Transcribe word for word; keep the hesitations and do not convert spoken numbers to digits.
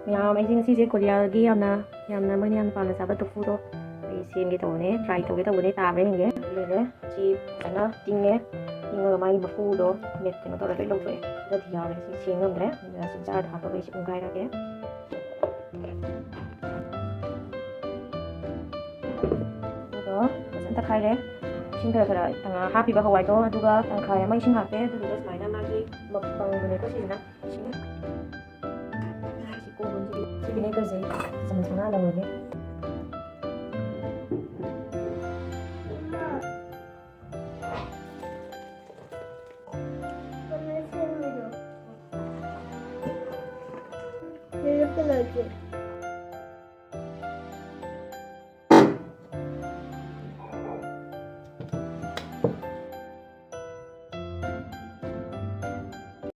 ꯃꯌꯥꯝ, ꯑꯩꯁꯦ ꯉꯁꯤꯁꯦ ꯀꯣꯔꯤꯌꯥꯒꯤ ꯌꯥꯝꯅ, ꯌꯥꯝꯅ ꯃꯣꯏꯅ ꯌꯥꯝꯅ ꯄꯥꯝꯅ ꯆꯥꯕ ꯇꯣꯐꯨꯗꯣ ꯑꯩ ꯁꯦꯝꯒꯦ ꯇꯧꯕꯅꯦ, ꯇ꯭ꯔꯥꯏ ꯇꯧꯒꯦ ꯇꯧꯕꯅꯦ꯫ ꯇꯥꯕ꯭ꯔꯥ ꯌꯦꯡꯒꯦ꯫ ꯂꯩꯔꯦ꯫ ꯁꯤ ꯐꯖꯅ ꯇꯤꯡꯉꯦ꯫ ꯇꯤꯡꯉꯒ ꯃꯥꯒꯤ ꯃꯀꯨꯗꯣ ꯃꯦꯠ ꯀꯩꯅꯣ ꯇꯧꯔ ꯂꯣꯏ ꯂꯧꯊꯣꯛꯑꯦ꯫ ꯈꯔꯗꯤ ꯌꯥꯎꯔꯦ꯫ ꯁꯤ ꯁꯦꯝ ꯉꯝꯗ꯭ꯔꯦ꯫ ꯑꯗꯨꯅ ꯁꯤ ꯖꯥꯔꯗ ꯍꯥꯞꯄꯒ ꯑꯩ ꯁꯤ ꯎꯪꯈꯥꯏꯔꯒꯦ꯫ ꯑꯗꯣ ꯐꯖꯅ ꯇꯛꯈꯥꯏꯔꯦ꯫ ꯏꯁꯤꯡ ꯈꯔ ꯈꯔ ꯍꯥꯞꯄꯤꯕ ꯍꯋꯥꯏꯗꯣ, ꯑꯗꯨꯒ ꯇꯪꯈꯥꯏ ꯑꯃ ꯏꯁꯤꯡ ꯍꯥꯞꯄꯦ꯫ ꯑꯗꯨꯗꯨꯒ ꯁꯨꯃꯥꯏꯅ ꯃꯥꯒꯤ ꯃꯄꯪꯗꯨꯅꯦꯀꯣ ꯁꯤꯁꯤꯅ꯫ ꯏꯁꯤꯡ ꯁꯤ ꯀꯣꯝꯕꯁꯤꯗꯤ ꯁꯤ ꯚꯤꯅꯦꯒꯔꯁꯦ ꯆꯥꯃꯁ ꯃꯉꯥ ꯂꯧꯔꯒꯦ꯫ ꯀꯃꯥꯏꯅ ꯁꯦꯝꯃꯤꯅꯣ? ꯌꯦꯔꯨꯝ ꯀꯂꯔꯁꯦ꯫